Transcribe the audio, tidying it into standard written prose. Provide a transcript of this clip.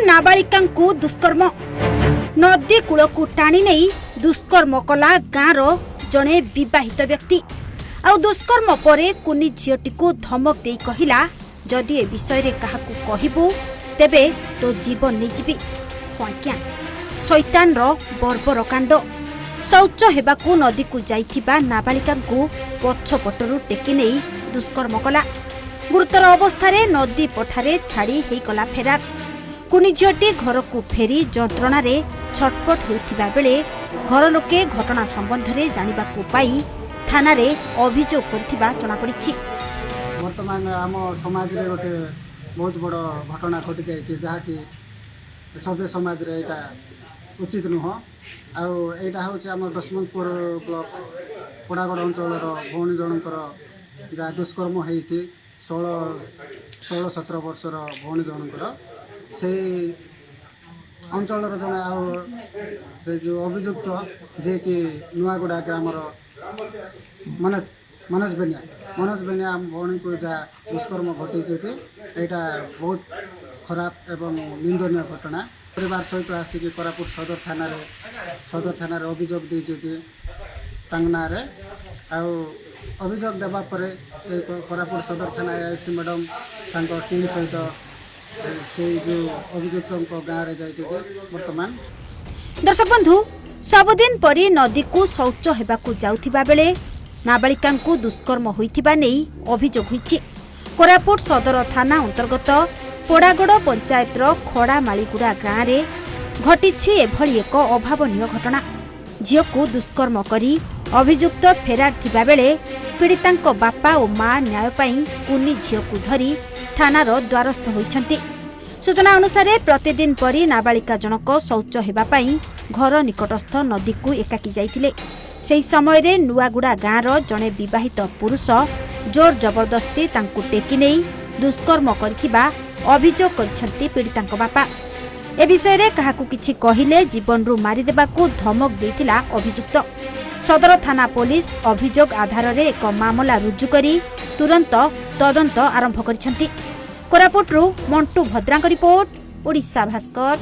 ନାବାଳିକାଙ୍କୁ ଦୁଷ୍କର୍ମ। ନଦୀ କୂଳକୁ ଟାଣି ନେଇ ଦୁଷ୍କର୍ମ କଲା ଗାଁର ଜଣେ ବିବାହିତ ବ୍ୟକ୍ତି। ଆଉ ଦୁଷ୍କର୍ମ ପରେ କୁନି ଝିଅଟିକୁ ଧମକ ଦେଇ କହିଲା, ଯଦି ଏ ବିଷୟରେ କାହାକୁ କହିବୁ ତେବେ ତୋ ଜୀବନ ନେଇଯିବି। ହଁ ଆଜ୍ଞା, ଶୈତାନର ବର୍ବର କାଣ୍ଡ। ଶୌଚ ହେବାକୁ ନଦୀକୁ ଯାଇଥିବା ନାବାଳିକାଙ୍କୁ ପଛପଟରୁ ଟେକି ନେଇ ଦୁଷ୍କର୍ମ କଲା। ଗୁରୁତର ଅବସ୍ଥାରେ ନଦୀ ପଠାରେ ଛାଡ଼ି ହେଇଗଲା ଫେରାର। କୁନି ଝିଅଟି ଘରକୁ ଫେରି ଯନ୍ତ୍ରଣାରେ ଛଟପଟ ହେଉଥିବା ବେଳେ ଘର ଲୋକେ ଘଟଣା ସମ୍ବନ୍ଧରେ ଜାଣିବାକୁ ପାଇ ଥାନାରେ ଅଭିଯୋଗ କରିଥିବା ଜଣାପଡ଼ିଛି। ବର୍ତ୍ତମାନ ଆମ ସମାଜରେ ଗୋଟେ ବହୁତ ବଡ଼ ଘଟଣା ଘଟିଯାଇଛି, ଯାହାକି ସଭ୍ୟ ସମାଜରେ ଏଇଟା ଉଚିତ ନୁହଁ। ଆଉ ଏଇଟା ହେଉଛି ଆମ ଦଶମନ୍ତପୁର ବ୍ଲକ ପୋଡ଼ାଗଡ଼ ଅଞ୍ଚଳର ଭଉଣୀ ଜଣଙ୍କର ଯାହା ଦୁଷ୍କର୍ମ ହେଇଛି, 16-17 ବର୍ଷର ଭଉଣୀ ଜଣଙ୍କର। ସେଇ ଅଞ୍ଚଳର ଜଣେ ଆଉ ସେ ଯେଉଁ ଅଭିଯୁକ୍ତ, ଯିଏକି ନୂଆଗୁଡ଼ା ଗ୍ରାମର ମନୋଜ ବେନିଆ। ମନୋଜ ବେନିଆ ଆମ ଭଉଣୀଙ୍କୁ ଯାହା ଦୁଷ୍କର୍ମ ଘଟେଇଛନ୍ତି, ଏଇଟା ବହୁତ ଖରାପ ଏବଂ ନିନ୍ଦନୀୟ ଘଟଣା। ପରିବାର ସହିତ ଆସିକି କୋରାପୁଟ ସଦର ଥାନାରେ ଅଭିଯୋଗ ଦେଇଛନ୍ତି ତାଙ୍କ ନାଁରେ। ଆଉ ଅଭିଯୋଗ ଦେବା ପରେ ଏ କୋରାପୁଟ ସଦର ଥାନା ଏଆଇସି ମ୍ୟାଡ଼ାମ୍ ତାଙ୍କ ଟିମ୍ ସହିତ ସେଇ ଯେଉଁ ଅଭିଯୁକ୍ତଙ୍କ ଗାଁରେ ଯାଇଛନ୍ତି ବର୍ତ୍ତମାନ। ଦର୍ଶକ ବନ୍ଧୁ, ସବୁଦିନ ପରି ନଦୀକୁ ଶୌଚ ହେବାକୁ ଯାଉଥିବା ବେଳେ ନାବାଳିକାଙ୍କୁ ଦୁଷ୍କର୍ମ ହୋଇଥିବା ନେଇ ଅଭିଯୋଗ ହୋଇଛି। କୋରାପୁଟ ସଦର ଥାନା ଅନ୍ତର୍ଗତ ପୋଡ଼ାଗଡ଼ ପଞ୍ଚାୟତର ଖଡ଼ାମାଳିଗୁଡ଼ା ଗାଁରେ ଘଟିଛି ଏଭଳି ଏକ ଅଭାବନୀୟ ଘଟଣା। ଝିଅକୁ ଦୁଷ୍କର୍ମ କରି ଅଭିଯୁକ୍ତ ଫେରାର ଥିବାବେଳେ ପୀଡ଼ିତାଙ୍କ ବାପା ଓ ମା ନ୍ୟାୟ ପାଇଁ କୁନି ଝିଅକୁ ଧରି ଥାନାର ଦ୍ୱାରସ୍ଥ ହୋଇଛନ୍ତି। ସୂଚନା ଅନୁସାରେ, ପ୍ରତିଦିନ ପରି ନାବାଳିକା ଜଣକ ଶୌଚ ହେବା ପାଇଁ ଘର ନିକଟସ୍ଥ ନଦୀକୁ ଏକାକୀ ଯାଇଥିଲେ। ସେହି ସମୟରେ ନୂଆଗୁଡ଼ା ଗାଁର ଜଣେ ବିବାହିତ ପୁରୁଷ ଜୋର ଜବରଦସ୍ତି ତାଙ୍କୁ ଟେକି ନେଇ ଦୁଷ୍କର୍ମ କରିଥିବା ଅଭିଯୋଗ କରିଛନ୍ତି ପୀଡ଼ିତାଙ୍କ ବାପା। ଏ ବିଷୟରେ କାହାକୁ କିଛି କହିଲେ ଜୀବନରୁ ମାରିଦେବାକୁ ଧମକ ଦେଇଥିଲା ଅଭିଯୁକ୍ତ। ସଦର ଥାନା ପୋଲିସ ଅଭିଯୋଗ ଆଧାରରେ ଏକ ମାମଲା ରୁଜୁ କରି ତୁରନ୍ତ ତଦନ୍ତ ଆରମ୍ଭ କରିଛନ୍ତି। କୋରାପୁଟରୁ ମଣ୍ଟୁ ଭଦ୍ରାଙ୍କ ରିପୋର୍ଟ, ଓଡ଼ିଶା ଭାସ୍କର।